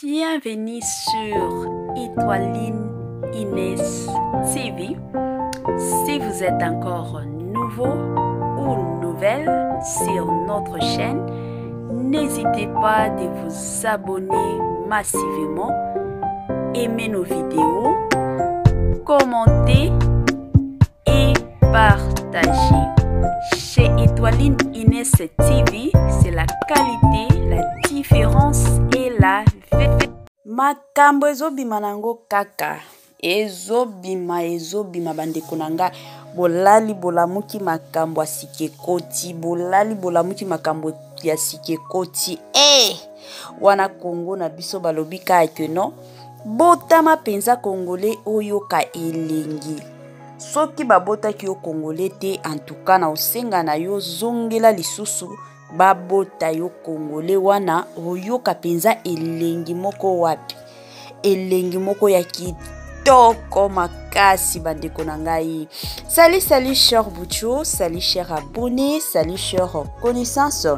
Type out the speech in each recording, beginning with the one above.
Bienvenue sur Étoiline Inès TV. Si vous êtes encore nouveau ou nouvelle sur notre chaîne, n'hésitez pas de vous abonner massivement, aimer nos vidéos, commenter et partager. Chez Étoiline Inès TV, c'est la qualité, la différence et la makambo ezobima na yango kaka ezobima ezobima bandeko na nga bolali bolamuki makambo ya sika ekoti bolali bolamuki makambo ya sika ekoti e eh! wana kongo na biso balobi kaka ke non botama mpenza congolais oyoka elengi soki babotaki yo congolais te antuka na osenga na yo zongela lisusu babota yo congolais wana oyoka mpenza elengi moko wapi elengi moko ya kitoko makasi bandeko na ngai sali sali cher bucho sali cher abonné sali cher connaissance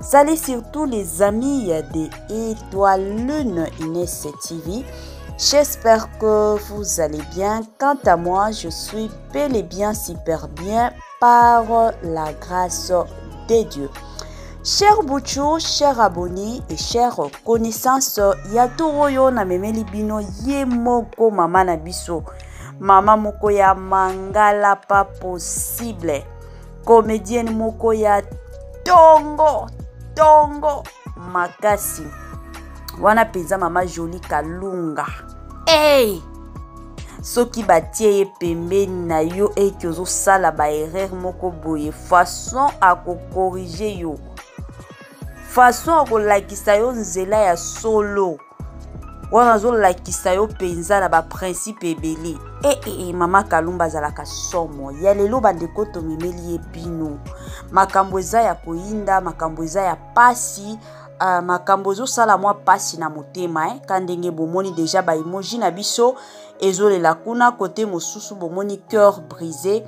sali surtout les amis de étoile lune Inès TV J'espère que vous allez bien. Quant à moi, je suis bel et bien super bien par la grâce de Dieu. Cher Buchu, cher abonné et cher connaissance, ya tour oyo namemeli bino ye moko mama na biso. Mama moko ya mangala pas possible. Comédienne moko ya tongo tongo makasi. Wana penza mama Jolie Kalunga. Hey! Soki batie ye pembeni na yo eke ozosala ba erreur moko boye façon akokorige yo façon akolakisa yo nzela ya solo wana azolakisa yo mpenza na baprincipe ebele e, e, e, mama kalumba azalaka somo ya lelo bandeko tomemeli ye bino makambo eza ya koyinda makambo eza ya pasi uh, makambo ezosala mwa mpasi na motema eh? ka ndenge bomoni deja baemoji na biso ezolela kuna kote mosusu bomoni cœur brisé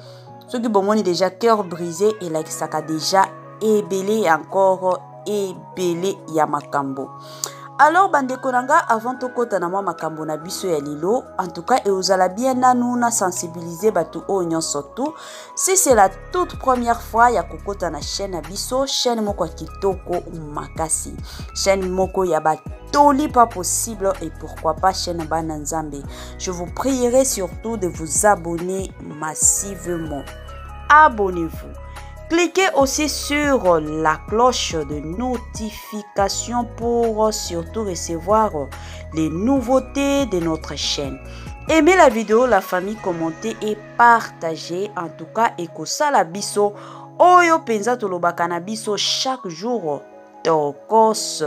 soki bomoni deja cœur brisé elakisaka deja ebele encore ebele ya makambo alors bandeko na nga avant tokɔta na mwa makambo na biso ya lelo en tout cas eozala bien nanu na sensibiliser bato oyo nyonso tout Si c'est la toute première fois ya kokota na chaîne na biso, chaîne moko ya kitoko makasi, chaîne moko ya batoli pas possible et pourquoi pas chaîne bana Nzambe. Je vous prierai surtout de vous abonner massivement. Abonnez-vous. Cliquez aussi sur la cloche de notification pour surtout recevoir les nouveautés de notre chaîne. Aimez la vidéo, la famille, commentez et partagez. En tout cas, ekosala biso oyo penza tolobaka na biso chaque jour tokos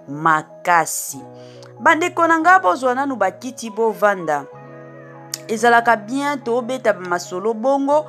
makasi. Bandeko na nga bozwa nanu bakiti bovanda. Ezalaka bien tobeta masolo bongo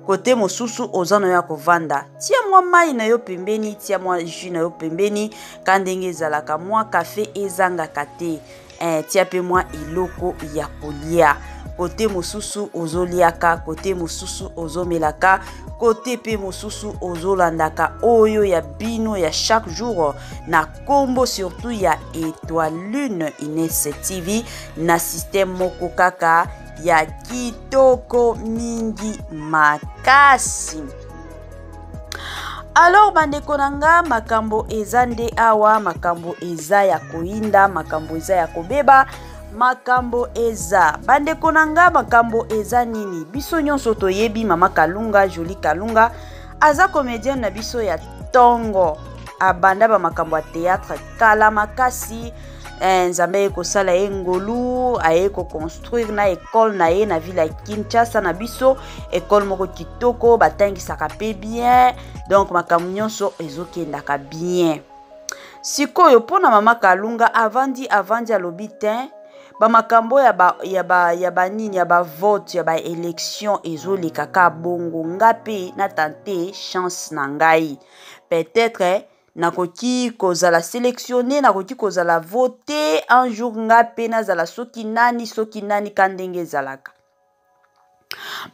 kote mosusu oza na yo ya kovanda tia mwa mai na yo pembeni tia mwa jus na yo pembeni ka ndenge ezalaka mwa kafe ezangaka te eh, tia mpe mwa eloko ya kolia kote mosusu ozoliaka kote mosusu ozomelaka kote mpe mosusu ozolandaka oyo ya bino ya chaque jour na kombo surtout ya étoile lune Ines TV na système moko kaka ya kitoko mingi makasi alors bandeko na nga makambo eza nde awa makambo eza ya koyinda makambo eza ya kobeba makambo eza bandeko na nga makambo eza nini biso nyonso toyebi mama kalunga jolie kalunga aza comedienne na biso ya ntongo abanda bamakambo ya théâtre kala makasi eh, nzambe aye kosala ye ngolu aye koconstruire na ekole na ye na ville ya kinshasa na biso ekole moko kitoko batangisaka mpe bien donc makambo nyonso ezokendaka bien sikoyo mpo na mama kalunga avandi avandi alobi te bamakambo ya ba, ya ba, ya banini ya bavote ya baélection ezoleka ka bongo nga mpe natante chance na ngai peut-être nakoki kozala selectionne nakoki kozala vote un jour nga mpe nazala soki nani soki nani ka ndenge ezalaka.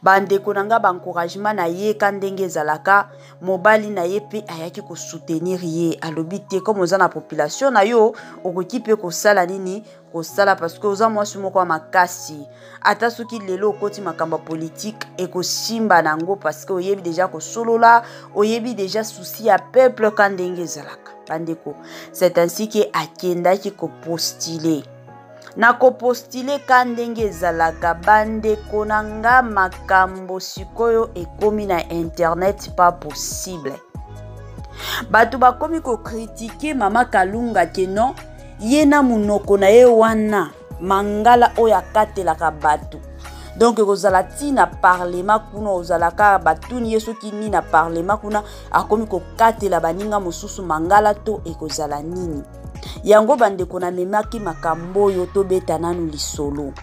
Bandeko na nga, baencouragement na ye ka ndenge ezalaka, mobali na ye mpe ayaki kosoutenir ye. Alobi te, comme oza na population na yo, okoki mpe kosala nini kosala, parce que oza mwasi moko ya makasi. Ata soki lelo okoti makambo ya politike, ekosimba nango, parce que oyebi deja kosolola, oyebi deja souci ya peuple ka ndenge ezalaka. Bandeko, c'est ainsi ke akendaki kopostule. Na kopostule ka ndenge ezalaka, bandeko na nga, makambo sikoyo ekomi na internet pas possible. Bato bakomi kokritike mama Kalunga ke non, ye na monoko na ye wana, mangala oyo akatelaka bato, donc ekozala ntina parlement kuna, ozalaka batuni ye soki nini na parlement kuna, akomi kokatela baninga mosusu mangala to ekozala nini yango. Bandeko, namemaki makambo oyo tobeta nanu lisolo.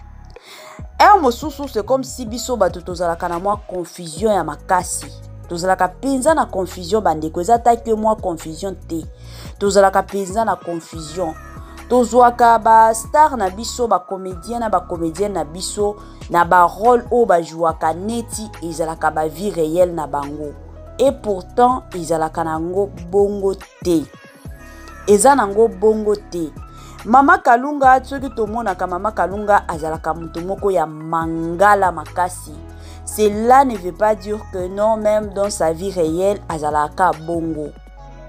Heure mosusu, c'est comme si biso bato tozalaka na mwa confusion ya makasi. Tozalaka mpenza na confusion, bandeko. Eza take mwa confusion te, tozalaka mpenza na confusion. Tozwaka bastar na biso, bacomédien na bacomédienne na biso, na barole oyo bajwaka neti ezalaka bavie réelle na bango, et pourtant ezalaka nango bongo te, eza nango bongo te. Mama Kalunga, soki tomonaka mama Kalunga, azalaka moto moko ya mangala makasi. Cela ne veut pas dire que non, même dans sa vie réelle azalaka bongo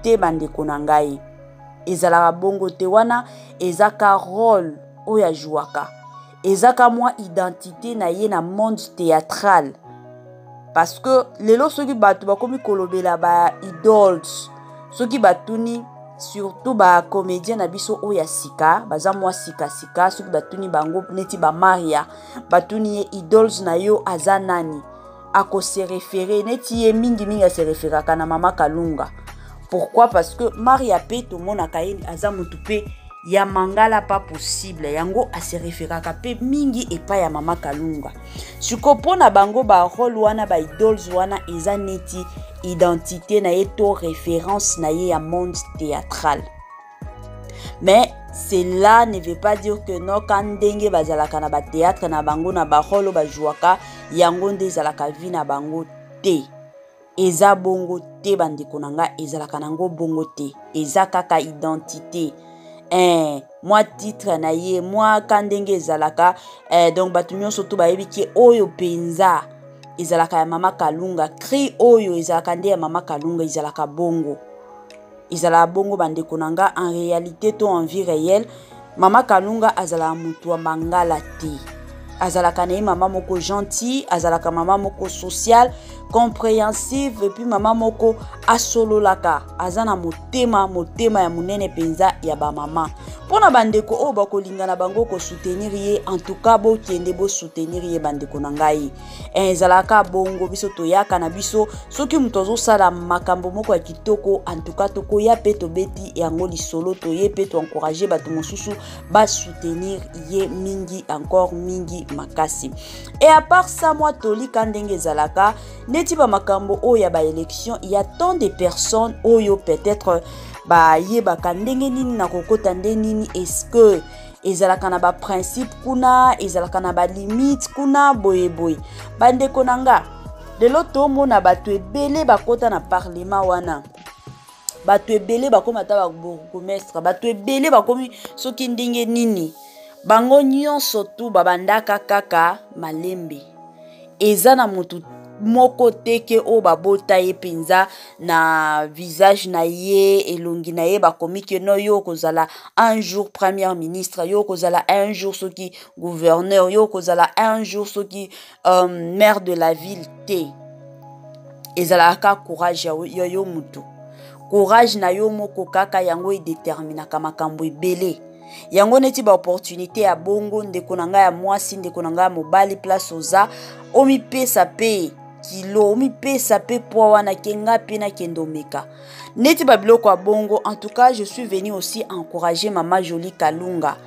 te. Bandeko na ngai, ezalaka bongo te. Wana eza ka rôle oyo ajwaka, eza ka mwa identité na ye na monde théâtral, parce que lelo soki bato bakomi kolobela ba idoles, soki batuni surtout bacomédien na biso oyo ya sika, baza mwa sikasika, soki batuni bango neti bamaria, batuni ye: "Idoles na yo aza nani?" Akose référer neti ye mingimingi ase référaka na mama Kalunga. Pourquoi? Parce que Maria mpe tomonaka ye aza motu mpe ya mangala pas possible. Yango ase référaka mpe mingi epai ya mama Kalunga. Sikoyo, mpo na bango, barole wana, baidoles wana, eza neti identité na ye to référence na ye ya monde théâtral. Mais cela ne veut pas dire que non, ka ndenge bazalaka na bathéâtre na bango, na barole oyo bajwaka, yango nde ezalaka vie na bango te. Eza bongo te, bandeko na nga, ezalaka nango bongo te. Eza kaka identité, mwa titre na ye, mwa ka ndenge ezalaka, donc bato nyonso to bayebi ke oyo mpenza ezalaka ya mama Kalunga, cri oyo ezalaka nde ya mama Kalunga. Ezalaka bongo, ezalaka bongo, bandeko na nga. En réalité to en vie réelle, mama Kalunga azalaka motu ya mangala te. Azalaka na ye mama moko gentil, azalaka mama moko sociale, compréhensive, et puis mama moko asololaka, aza na motema, motema ya monene mpenza ya bamama. Mpo na bandeko oyo bakolinga na bango kosoutenir ye, en tout cas bokende bosoutenir ye, bandeko na ngai. Ezalaka bongo. Biso toyaka na biso, soki moto azosala makambo moko ya kitoko, en tout cas tokoya mpe tobeti yango lisolo, toye mpe toencourage bato mosusu basoutenir ye mingi, encore mingi makasi. Et à part ça, mwa tolika ndenge ezalaka neti bamakambo oyo ya baélection, ya tant de personnes oyo peut-être bayebaka ndenge nini na kokota, nde nini, est-ce que ezalaka na baprincipe kuna, ezalaka na balimite kuna, boyeboye. Bandeko na nga, lelo tomona bato ebele bakota na parlement wana, bato ebele bakómi ata babourgmestre, bato ebele bakomi soki ndenge nini. Bango nyonso tu babandaka kaka malembe. Eza na motu moko te ke oyo babota ye mpenza na visage na ye, elongi na ye, bakomi ke no, yo okozala un jour premier ministre, yo okozala un jour soki gouverneur, yo okozala un jour soki maire de la ville te. Ezalaka courage ya yo motu, courage na yo moko kaka, yango edeterminaka makambo ebele. Yango neti baopportunité ya bongo, ndeko na ngai ya mwasi, ndeko na ngai ya mobali, place oza, omipesa mpe kilo, omipesa mpe poa wana ke nga mpe nakende omeka neti babiloko ya bongo. En tout cas, je suis venu aussi encourager mama Jolie Kalunga.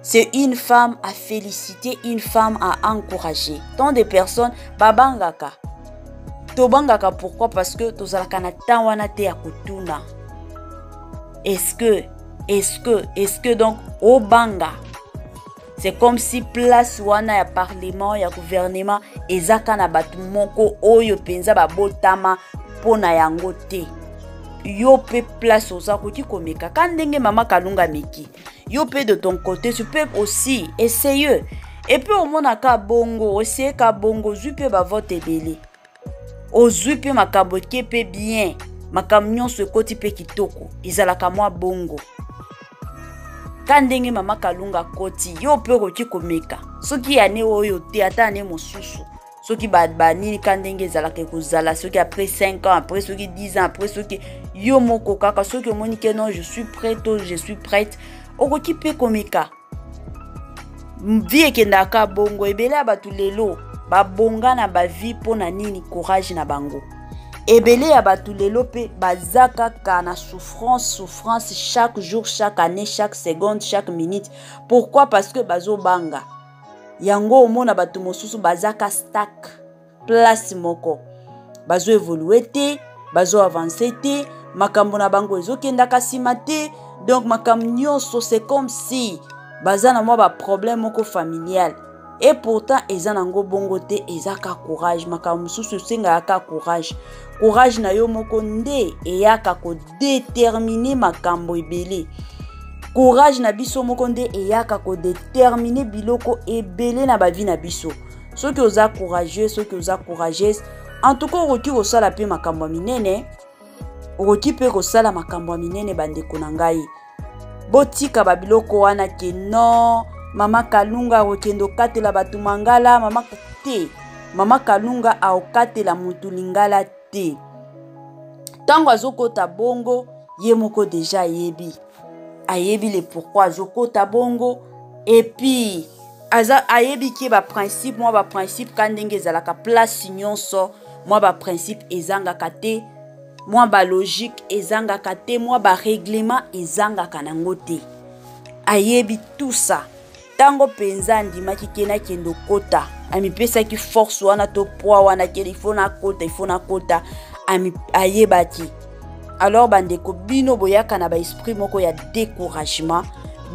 C'est une femme à féliciter, une femme à encourager. Tant de personnes babangaka. Tobangaka pourquoi? Parce que tozalaka na temps wana te ya kotuna est-ce que, est-ce que, est-ce que. Donc obanga. C'est comme si place wana ya parlement, ya gouvernement, ezaka na bato moko oyo mpenza babotama mpo na yango te. Yo mpe place oza koki komeka ka ndenge mama Kalunga ameki. Yo mpe de ton côté, tu peux aussi essayer. Et puis omonaka bongo, oseyeka bongo, ozwi mpe bavote ebele, ozwi mpe makambo eke mpe bien, makambo nyonso ekoti mpe kitoko, ezalaka mwa bongo. Ka ndenge mama Kalunga akoti, yo mpe okoki komeka. Soki ane oyo te, ata ane mosusu, soki banini ka ndenge ezalaka ekozala, soki après 5 ans, après soki 10 ans, après soki yo moko kaka, soki omoni ke non, je suis prête ou je suis prête, okoki mpe komeka. Vie ekendaka bongo. Ebele ya bato lelo babonga na bavie mpo na nini? Courage na bango. Ebele ya bato lelo mpe baza kaka na souffrance, souffrance chaque jour, chaque année, chaque seconde, chaque minute. Pourquoi? Parce que bazobanga yango. Omona bato mosusu bazaka stuck place moko, bazoévoluer te, bazoavancer te, makambo na bango ezokendaka nsima te. Donc makambo nyonso, c'est comme si baza na mwa baproblème moko familial, et pourtant eza nango bongo te. Eza ka courage. Makambo mosusu esengaka ka courage. Courage na yo moko nde eyaka kodéterminer makambo ebele. Courage na biso moko nde eyaka kodéterminer biloko ebele na bavie na biso. Soki oza courageux, soki oza courageuse, en tout cas okoki kosala mpe makambo ya minene, okoki mpe kosala makambo ya minene. Bandeko na ngai, botika babiloko wana ke non, mama Kalunga akokende okatela bato mangala. Mama te, mama Kalunga aokatela motu lingala te. Ntango azokota bongo, ye moko déjà ayebi, ayebi le pourquoi azokota bongo. Et puis aza ayebi ke baprincipe, mwa baprincipe ka ndenge ezalaka place nyonso, mwa baprincipe ezangaka te, mwa balogique ezangaka te, mwa barèglement ezangaka nango te. Ayebi tout ça. Ntango mpenza andimaki ke nakende okota, amipesaki force wana to poids wana ke il faut nakota, il faut nakota, ayebaki. Alors bandeko, bino boyaka na baesprit moko ya découragement,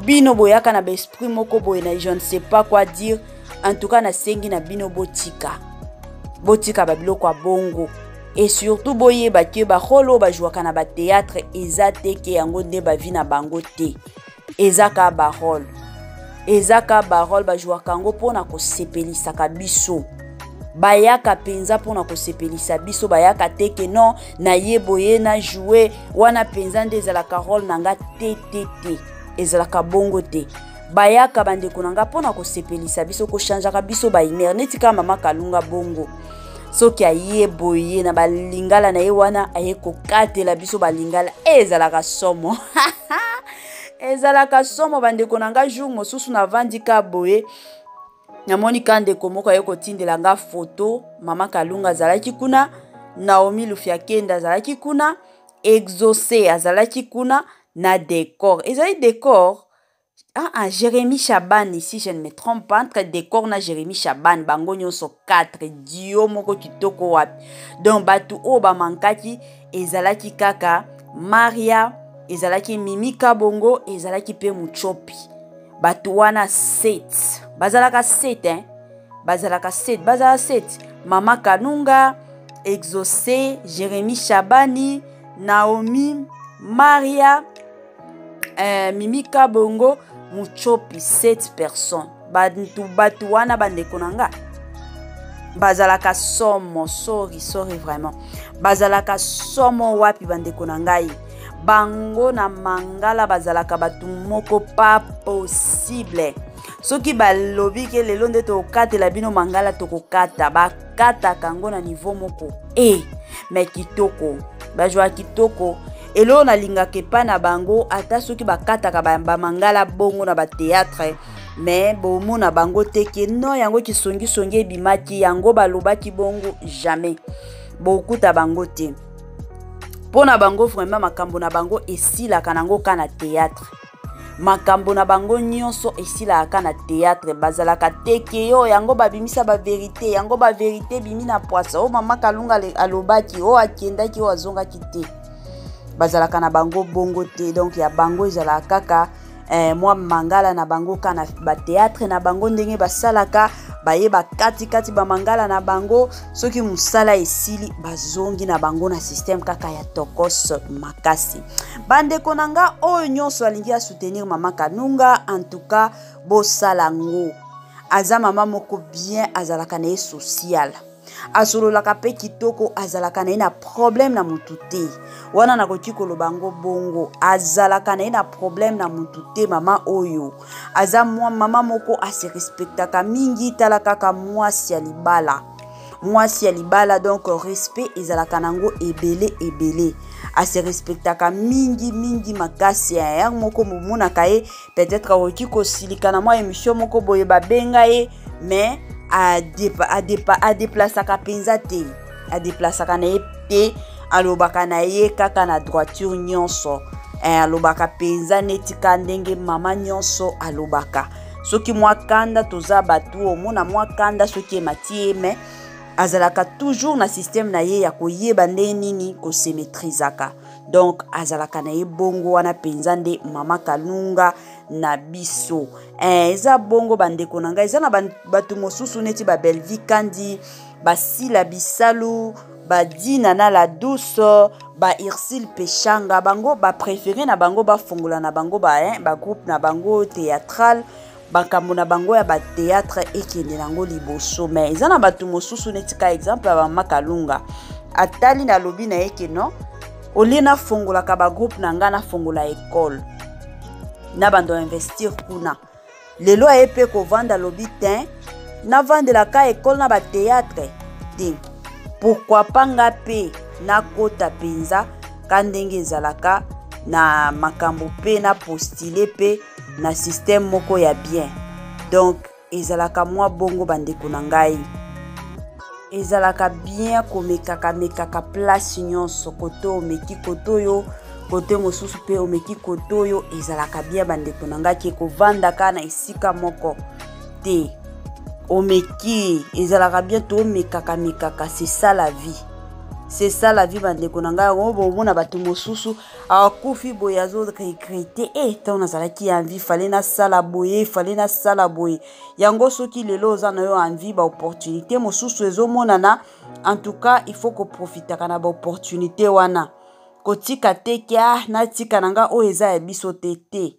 bino boyaka na baesprit moko boye na je ne sais pas quoi dire. En tout cas nasengi na bino, botika, botika babiloko ya bongo. Et surtout boyeba ke barôle oyo bajwaka na bathéâtre eza te ke yango nde bavie na bango te. Eza ka barôle, eza ka barôle. Bajwaka yango mpona kosepelisaka biso. Bayaka mpenza mpona kosepelisa biso. Bayaka te ke non, naye boye na joue wana mpenza nde ezalaka rôle na nga te. Te te, ezalaka bongo te. Bayaka, bandeko na nga, mpona kosepelisa biso, kochangeaka biso bahumeur. Neti kaka mama Kalunga bongo, soki aye boye na balingala na ye wana, aye kokatela biso balingala, e ezalaka somo, ezalaka somo. Bandeko na nga, jour mosusu navandi ka boye, namoni ka ndeko moko aye kotindela nga foto. Mama Kalunga azalaki kuna, Naomi Lufiakenda azalaki kuna, Exaucé azalaki kuna na décor. Ezali décor, ah, ah, Jérémy Chaban, si je ne me trompe pas, entre décor na Jérémy Chaban, bango nyonso 4 dio moko kitoko wapi. Donc bato oyo bamankaki ezalaki kaka Maria, ezalaki Mimi Kabongo, ezalaki mpe Muchopi. Bato wana 7 bazalaka 7, hein? Bazalaka 7, bazala 7: mama Kalunga, Exaucé, Jérémy Chabani, Naomi, Maria, Mimi Kabongo, Muchopi, 7 personnes. Bantu, bato wana, bandeko na nga, bazalaka somo. Sorry, sorry, vraiment bazalaka somo wapi. Bandeko na ngai, bango na mangala bazalaka bato moko pas possible. Soki balobi ke lelo nde tokokatela bino mangala, tokokata, bakataka yango na niveau moko e me kitoko, bazwaka kitoko. Eloko nalingaka epai na bango, ata soki bakataka bamangala bongo na bathéâtre, me bomona bango te ke no yango kisongisongi ebimaki, yango balobaki bongo. Jamais bokuta bango te. Mpo na bango vraiment, makambo na bango esilaka nango ka na théâtre. Makambo na bango nyonso esilaka na théâtre. Bazalaka te ke yo yango babimisa bavérité, yango bavérité ebimi na poisa, oyo mama Kalunga alobaki, oyo akendaki, oyo azongaki te. Bazalaka na bango bongo te. Donc ya bango ezalaka kaka eh, mwa mangala na bango ka na bateatre na bango ndenge basalaka, baye bakatikati bamangala na bango, soki mosala esili bazongi na bango na systeme kaka ya tokos makasi. Bandeko na nga oyo nyonso alingi asoutenir mama Kalunga, en tout cas bosala ngo, aza mama moko bien, azalaka na ye social, asololaka mpe kitoko, azalaka na ye na problème na mutu te. Wana nakoki koloba yango bongo, azalaka na ye na problème na mutu te. Mama oyo aza mwa mama moko ase respectaka mingi. Tala kaka mwasi ya libala, mwasi ya libala, donc respect ezalaka nango ebele ebele. Ase respectaka mingi mingi makasi. Ya moko momonaka ye peut-être akoki kosilika na mwa émission moko boye babenga ye, mais adeplasaka mpenza te, adeplasaka na ye te, alobaka na ye kaka na droiture nyonso. Alobaka mpenza neti ka ndenge mama nyonso alobaka. Soki mwa kanda, toza bato, omona mwa kanda soki emati ye, mais azalaka toujours na système na ye ya koyeba ndenge nini kose maîtrisaka. Donc azalaka na ye bongo wana mpenza nde mama Kalunga na biso. Eza bongo bandeko na ngai. Eza na bato mosusu neti babelvi kandi, basila bisalu, badina na la douce, ba Ursile Peshanga, bango bapréféré na bango bafongola na bango ba, hein, bagroupe na bango théâtral, makambo na bango ya batéâtre ekende nango liboso. Mais eza na bato mosusu neti ka exemple ya mama Kalunga, atali nalobi na ye ke non, olie nafongolaka bagroupe na ngai, nafongola ekole na bando investir kuna. Lelo aye mpe kovanda, alobi te navandelaka ekole na batéâtre te, pourquoi pas nga mpe nakota mpenza ka ndenge ezalaka na makambo mpe na postule mpe na système moko ya bien. Donc ezalaka mwa bongo bandeko na ngai, ezalaka bien komekaka mekaka place nyonso, kote omeki kote oyo, kote mosusu mpe omeki kote oyo, ezalaka bien bandeko na ngai, ke kovandaka na esika moko te. Omeki, ezalaka bien tomekaka mekaka, c'est ça la vie, c'est ça la vie bandeko na ngai. Yango bomona bato mosusu akufi boye, azoregrete e ntango nazalaki envie, fale nasala boye, fale nasala boye. Yango soki lelo oza na yo envie, baopportunité mosusu ezomonana, en tout cas il faut koprofitaka na baopportunité wana, kotika te ke ah, natika na nga oyo eza ya biso te. Te,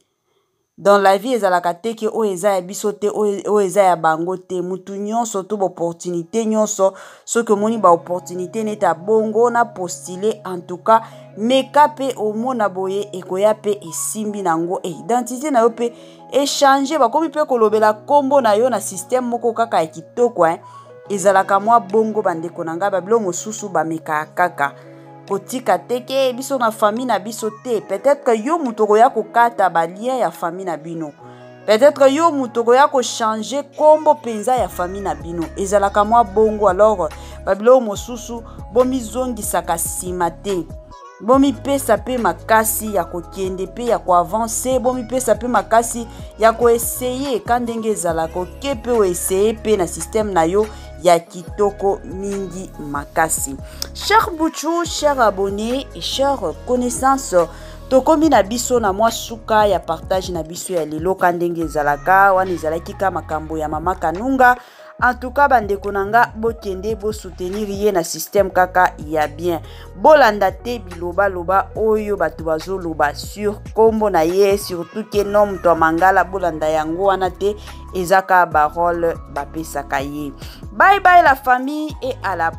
dans la vie ezalaka te ke oyo eza ya biso te, oyo eza ya bango te. Mutu nyonso to baopportunité nyonso, soki omoni baopportunité neti ya bongo na postule, en tout cas meka mpe omona boye ekoya mpe esimbi nango, e identité na yo mpe echange, bakomi mpe kolobela nkombo na yo na système moko kaka ya kitoko, hein. Ezalaka mwa bongo bandeko na ngai, babilo mosusu bamekaka kaka, kotika te ke biso na famille na biso te. Peut-être yo moto okoya kokata balien ya famille na bino, peut-être yo moto okoya kochange nkombo mpenza ya famille na bino, ezalaka mwa bongo. Alors babiloko mosusu bomizongisaka nsima te, bomipesa mpe makasi ya kokende mpe ya koavance, bomipesa mpe makasi ya koeseye ka ndenge ezalaka, oke mpe oeseye mpe na système na yo ya kitoko mingi makasi. Cher Buchu, cher abonné et cher connaissance, tokomi na biso na mwa suka ya partage na biso ya lelo. Ka ndenge ezalaka wana, ezalaki ka makambo ya mama Kanunga. En tout cas bandeko na nga, bokende bosoutenir ye na système kaka ya bien, bolanda te bilobaloba oyo bato bazoloba sur nkombo na ye, surtout ke no moto ya mangala, bolanda yango wana te, eza kaka barole bapesaka ye. Bye bye la famille et à la